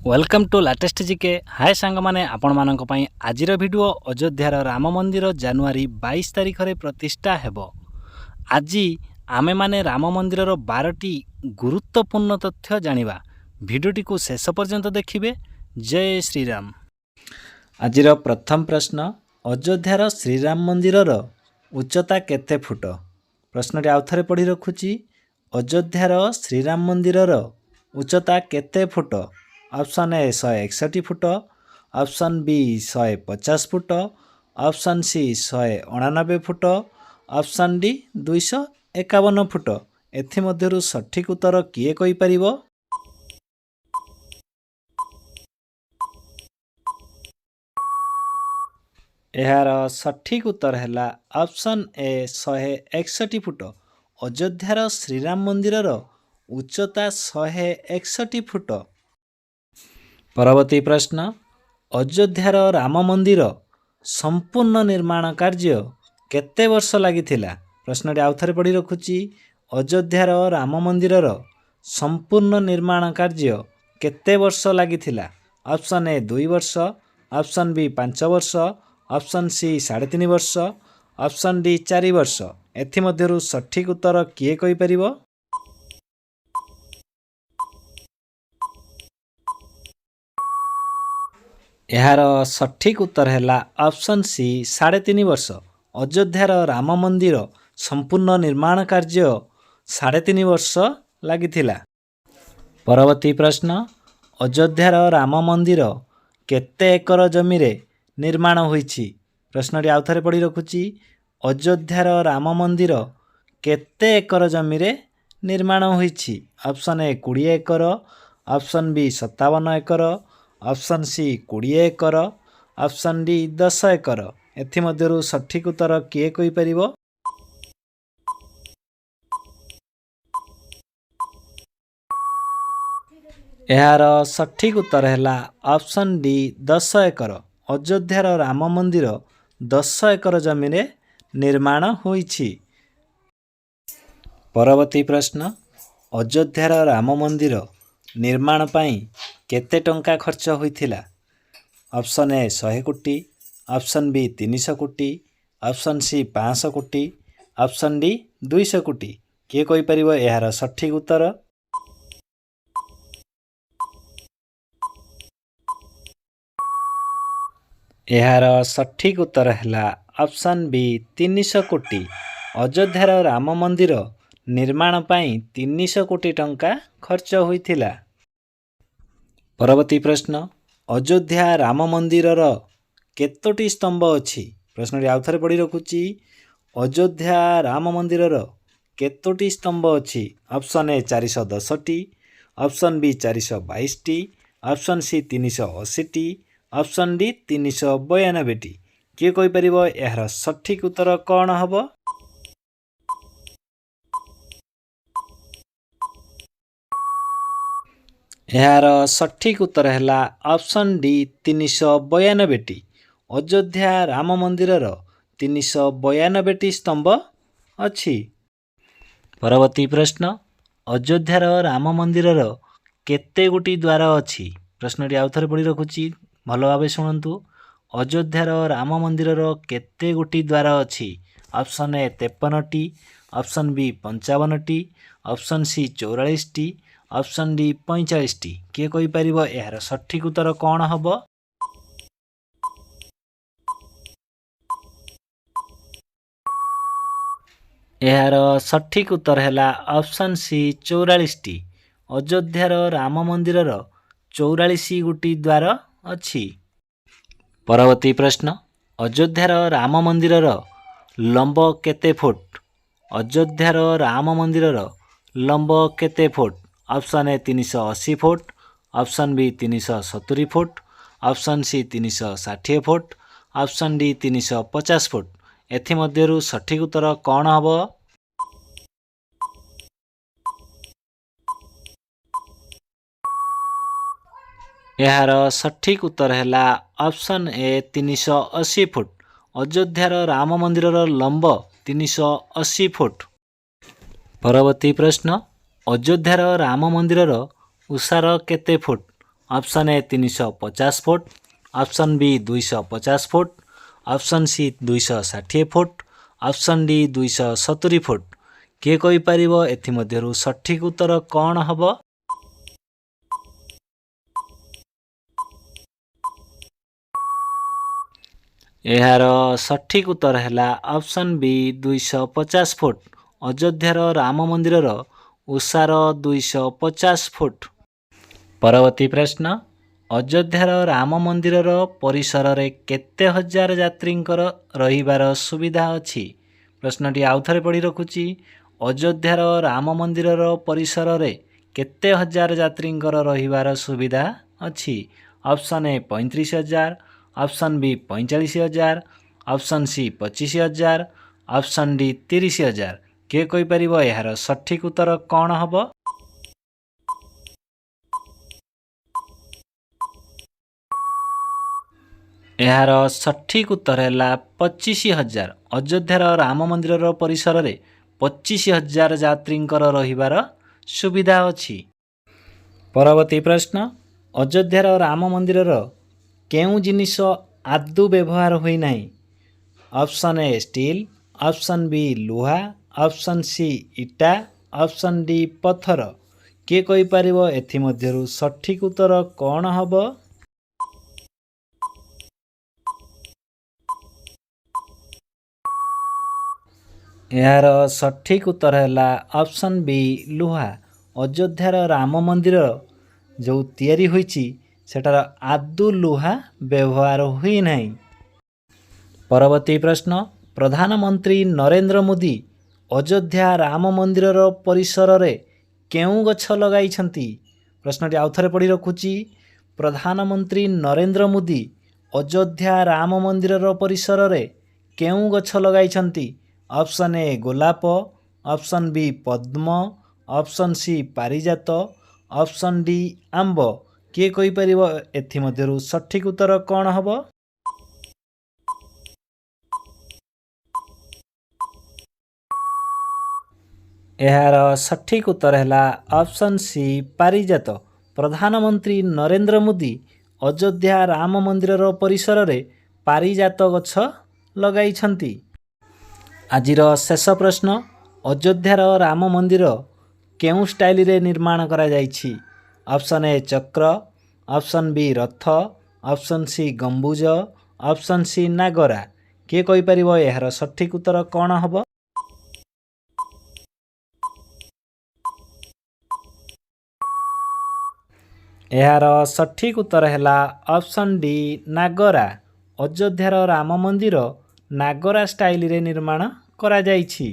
Welcome to latest GK. Hi ସାଙ୍ଗମାନେ, ଆପଣମାନଙ୍କ ପାଇଁ ଆଜିର ଭିଡ଼ିଓ, ଅଯୋଧ୍ୟାର ରାମ ମନ୍ଦିର ଜାନୁଆରୀ 22 ତାରିଖରେ ପ୍ରତିଷ୍ଠା ହେବ। ଆଜି ଆମେମାନେ ରାମ ମନ୍ଦିରର 12ଟି ଗୁରୁତ୍ୱପୂର୍ଣ୍ଣ ତଥ୍ୟ ଜାଣିବା। ଭିଡ଼ିଓଟିକୁ ଶେଷ ପର୍ଯ୍ୟନ୍ତ ଦେଖିବେ। ଜୟ ଶ୍ରୀରାମ। ଆଜିର ପ୍ରଥମ ପ୍ରଶ୍ନ, ଅଯୋଧ୍ୟାର ଶ୍ରୀରାମ ମନ୍ଦିରର ଉଚ୍ଚତା କେତେ ଫୁଟ? ପ୍ରଶ୍ନଟି ଆଉ ଥରେ ପଢ଼ି ରଖୁଛି। ଅଯୋଧ୍ୟାର ଶ୍ରୀରାମ ମନ୍ଦିରର ଉଚ୍ଚତା କେତେ foot? Option A 161 foot, option B 150 foot, option C 189 foot, option D 251 foot. ଏଥିମଧ୍ୟରୁ ସଠିକ୍ ଉତ୍ତର କିଏ କହିପାରିବ? ଏହାର ସଠିକ୍ ଉତ୍ତର ହେଲା ଅପସନ୍ ଏ 161 ଫୁଟ। ଅଯୋଧ୍ୟାର ଶ୍ରୀରାମ ମନ୍ଦିରର ଉଚ୍ଚତା 161 ଫୁଟ। ପରବର୍ତ୍ତୀ ପ୍ରଶ୍ନ, ଅଯୋଧ୍ୟାର ରାମ ମନ୍ଦିର ସମ୍ପୂର୍ଣ୍ଣ ନିର୍ମାଣ କାର୍ଯ୍ୟ କେତେ ବର୍ଷ ଲାଗିଥିଲା? ପ୍ରଶ୍ନଟି ଆଉ ଥରେ ପଢ଼ି ରଖୁଛି। ଅଯୋଧ୍ୟାର ରାମ ମନ୍ଦିରର ସମ୍ପୂର୍ଣ୍ଣ ନିର୍ମାଣ କାର୍ଯ୍ୟ କେତେ ବର୍ଷ ଲାଗିଥିଲା? ଅପସନ୍ ଏ 2 ବର୍ଷ, ଅପସନ୍ ବି 5 ବର୍ଷ, ଅପସନ୍ ସି 3.5 ବର୍ଷ, ଅପସନ୍ ଡି 4 ବର୍ଷ। ଏଥିମଧ୍ୟରୁ ସଠିକ୍ ଉତ୍ତର କିଏ କହିପାରିବ? ଏହାର ସଠିକ୍ ଉତ୍ତର ହେଲା ଅପସନ୍ ସି 3.5 ବର୍ଷ। ଅଯୋଧ୍ୟାର ରାମ ମନ୍ଦିର ସମ୍ପୂର୍ଣ୍ଣ ନିର୍ମାଣ କାର୍ଯ୍ୟ 3.5 ବର୍ଷ ଲାଗିଥିଲା। ପରବର୍ତ୍ତୀ ପ୍ରଶ୍ନ, ଅଯୋଧ୍ୟାର ରାମ ମନ୍ଦିର କେତେ ଏକର ଜମିରେ ନିର୍ମାଣ ହୋଇଛି? ପ୍ରଶ୍ନଟି ଆଉ ଥରେ ପଢ଼ି ରଖୁଛି। ଅଯୋଧ୍ୟାର ରାମ ମନ୍ଦିର କେତେ ଏକର ଜମିରେ ନିର୍ମାଣ ହୋଇଛି? Option A 20 acre, option B 57 acre, option C 20 acre, option D 10 acre. ଏଥିମଧ୍ୟରୁ ସଠିକ୍ ଉତ୍ତର କିଏ କହିପାରିବ? ଏହାର ସଠିକ୍ ଉତ୍ତର ହେଲା ଅପସନ୍ ଡି 10 ଏକର। ଅଯୋଧ୍ୟାର ରାମ ମନ୍ଦିର 10 ଏକର ଜମିରେ ନିର୍ମାଣ ହୋଇଛି। ପରବର୍ତ୍ତୀ ପ୍ରଶ୍ନ, ଅଯୋଧ୍ୟାର ରାମ ମନ୍ଦିର ନିର୍ମାଣ ପାଇଁ କେତେ ଟଙ୍କା ଖର୍ଚ୍ଚ ହୋଇଥିଲା? ଅପସନ୍ ଏ 100 କୋଟି, ଅପସନ୍ ବି 300 କୋଟି, ଅପସନ୍ ସି 500 କୋଟି, ଅପସନ୍ ଡି 200 କୋଟି। କିଏ କହିପାରିବ ଏହାର ସଠିକ୍ ଉତ୍ତର? ଏହାର ସଠିକ୍ ଉତ୍ତର ହେଲା ଅପସନ୍ ବି 300 କୋଟି। ଅଯୋଧ୍ୟାର ରାମ ମନ୍ଦିର ନିର୍ମାଣ ପାଇଁ 300 କୋଟି ଟଙ୍କା ଖର୍ଚ୍ଚ ହୋଇଥିଲା। ପରବର୍ତ୍ତୀ ପ୍ରଶ୍ନ, ଅଯୋଧ୍ୟା ରାମ ମନ୍ଦିରର କେତୋଟି ସ୍ତମ୍ଭ ଅଛି? ପ୍ରଶ୍ନଟି ଆଉ ଥରେ ପଢ଼ି ରଖୁଛି। ଅଯୋଧ୍ୟା ରାମ ମନ୍ଦିରର କେତୋଟି ସ୍ତମ୍ଭ ଅଛି? ଅପସନ୍ ଏ 410ଟି, ଅପସନ୍ ବି 422ଟି, ଅପସନ୍ ସି 380ଟି, ଅପସନ୍ ଡି 392ଟି। କିଏ କହିପାରିବ ଏହାର ସଠିକ୍ ଉତ୍ତର କ'ଣ ହେବ? ଏହାର ସଠିକ୍ ଉତ୍ତର ହେଲା ଅପସନ୍ ଡି 392ଟି। ଅଯୋଧ୍ୟା ରାମ ମନ୍ଦିରର 392ଟି ସ୍ତମ୍ଭ ଅଛି। ପରବର୍ତ୍ତୀ ପ୍ରଶ୍ନ, ଅଯୋଧ୍ୟାର ରାମ ମନ୍ଦିରର କେତେ ଗୋଟି ଦ୍ୱାର ଅଛି? ପ୍ରଶ୍ନଟି ଆଉ ଥରେ ପଢ଼ି ରଖୁଛି, ଭଲ ଭାବେ ଶୁଣନ୍ତୁ। ଅଯୋଧ୍ୟାର ରାମ ମନ୍ଦିରର କେତେ ଗୋଟି ଦ୍ୱାର ଅଛି? ଅପସନ୍ ଏ 53ଟି, ଅପସନ୍ ବି 55ଟି, ଅପସନ୍ ସି 44ଟି, ଅପସନ୍ ଡି 45ଟି। କିଏ କହିପାରିବ ଏହାର ସଠିକ୍ ଉତ୍ତର କ'ଣ ହେବ? ଏହାର ସଠିକ୍ ଉତ୍ତର ହେଲା ଅପସନ୍ ସି 44ଟି। ଅଯୋଧ୍ୟାର ରାମ ମନ୍ଦିରର 44 ଗୋଟି ଦ୍ୱାର ଅଛି। ପରବର୍ତ୍ତୀ ପ୍ରଶ୍ନ, ଅଯୋଧ୍ୟାର ରାମ ମନ୍ଦିରର ଲମ୍ବ କେତେ ଫୁଟ? ଅଯୋଧ୍ୟାର ରାମ ମନ୍ଦିରର ଲମ୍ବ କେତେ foot? Option A 380 foot, option B 370 foot, option C 360 foot, option D 350 foot. ଏଥିମଧ୍ୟରୁ ସଠିକ୍ ଉତ୍ତର କ'ଣ ହେବ? ଏହାର ସଠିକ୍ ଉତ୍ତର ହେଲା ଅପସନ୍ ଏ 380 ଫୁଟ। ଅଯୋଧ୍ୟାର ରାମ ମନ୍ଦିରର ଲମ୍ବ 380 ଫୁଟ। ପରବର୍ତ୍ତୀ ପ୍ରଶ୍ନ, ଅଯୋଧ୍ୟାର ରାମ ମନ୍ଦିରର ଓସାର କେତେ foot? Option A 350 foot, option B 250 foot, option C 260 foot, option D 270 foot. କିଏ କହିପାରିବ ଏଥିମଧ୍ୟରୁ ସଠିକ୍ ଉତ୍ତର କ'ଣ ହେବ? ଏହାର ସଠିକ୍ ଉତ୍ତର ହେଲା ଅପସନ୍ ବି 250 ଫୁଟ। ଅଯୋଧ୍ୟାର ରାମ ମନ୍ଦିରର ଓସାର 250 ଫୁଟ। ପରବର୍ତ୍ତୀ ପ୍ରଶ୍ନ, ଅଯୋଧ୍ୟାର ରାମ ମନ୍ଦିରର ପରିସରରେ କେତେ ହଜାର ଯାତ୍ରୀଙ୍କର ରହିବାର ସୁବିଧା ଅଛି? ପ୍ରଶ୍ନଟି ଆଉ ଥରେ ପଢ଼ି ରଖୁଛି। ଅଯୋଧ୍ୟାର ରାମ ମନ୍ଦିରର ପରିସରରେ କେତେ ହଜାର ଯାତ୍ରୀଙ୍କର ରହିବାର ସୁବିଧା ଅଛି? ଅପସନ୍ ଏ 35,000, option B 45,000, option C 25,000, option D 30,000। କିଏ କହିପାରିବ ଏହାର ସଠିକ୍ ଉତ୍ତର କ'ଣ ହେବ? ଏହାର ସଠିକ୍ ଉତ୍ତର ହେଲା 25,000। ଅଯୋଧ୍ୟାର ରାମ ମନ୍ଦିରର ପରିସରରେ 25,000 ଯାତ୍ରୀଙ୍କର ରହିବାର ସୁବିଧା ଅଛି। ପରବର୍ତ୍ତୀ ପ୍ରଶ୍ନ, ଅଯୋଧ୍ୟାର ରାମ ମନ୍ଦିରର କେଉଁ ଜିନିଷ ଆଦୌ ବ୍ୟବହାର ହୋଇନାହିଁ? Option A steel, option B ଲୁହା, ଅପସନ୍ ସି ଇଟା, ଅପସନ୍ ଡି ପଥର। କିଏ କହିପାରିବ ଏଥିମଧ୍ୟରୁ ସଠିକ୍ ଉତ୍ତର କ'ଣ ହେବ? ଏହାର ସଠିକ୍ ଉତ୍ତର ହେଲା ଅପସନ୍ ବି ଲୁହା। ଅଯୋଧ୍ୟାର ରାମ ମନ୍ଦିର ଯେଉଁ ତିଆରି ହୋଇଛି, ସେଟାର ଆଦୌ ଲୁହା ବ୍ୟବହାର ହୋଇନାହିଁ। ପରବର୍ତ୍ତୀ ପ୍ରଶ୍ନ, ପ୍ରଧାନମନ୍ତ୍ରୀ ନରେନ୍ଦ୍ର ମୋଦି ଅଯୋଧ୍ୟା ରାମ ମନ୍ଦିରର ପରିସରରେ କେଉଁ ଗଛ ଲଗାଇଛନ୍ତି? ପ୍ରଶ୍ନଟି ଆଉ ଥରେ ପଢ଼ି ରଖୁଛି। ପ୍ରଧାନମନ୍ତ୍ରୀ ନରେନ୍ଦ୍ର ମୋଦି ଅଯୋଧ୍ୟା ରାମ ମନ୍ଦିରର ପରିସରରେ କେଉଁ ଗଛ ଲଗାଇଛନ୍ତି? ଅପସନ୍ ଏ ଗୋଲାପ, ଅପସନ୍ ବି ପଦ୍ମ, ଅପସନ୍ ସି ପାରିଜାତ, ଅପସନ୍ ଡି ଆମ୍ବ। କିଏ କହିପାରିବ ଏଥିମଧ୍ୟରୁ ସଠିକ୍ ଉତ୍ତର କ'ଣ ହେବ? ଏହାର ସଠିକ୍ ଉତ୍ତର ହେଲା ଅପସନ୍ ସି ପାରିଜାତ। ପ୍ରଧାନମନ୍ତ୍ରୀ ନରେନ୍ଦ୍ର ମୋଦି ଅଯୋଧ୍ୟା ରାମ ମନ୍ଦିରର ପରିସରରେ ପାରିଜାତ ଗଛ ଲଗାଇଛନ୍ତି। ଆଜିର ଶେଷ ପ୍ରଶ୍ନ, ଅଯୋଧ୍ୟାର ରାମ ମନ୍ଦିର କେଉଁ ଷ୍ଟାଇଲରେ ନିର୍ମାଣ କରାଯାଇଛି? Option A Chakra, option B ରଥ, ଅପସନ୍ ସି ଗମ୍ବୁଜ, ଅପସନ୍ ସି ନାଗରା। କିଏ କହିପାରିବ ଏହାର ସଠିକ୍ ଉତ୍ତର କ'ଣ ହେବ? ଏହାର ସଠିକ୍ ଉତ୍ତର ହେଲା ଅପସନ୍ ଡି ନାଗରା। ଅଯୋଧ୍ୟାର ରାମ ମନ୍ଦିର ନାଗରା ଷ୍ଟାଇଲରେ ନିର୍ମାଣ କରାଯାଇଛି।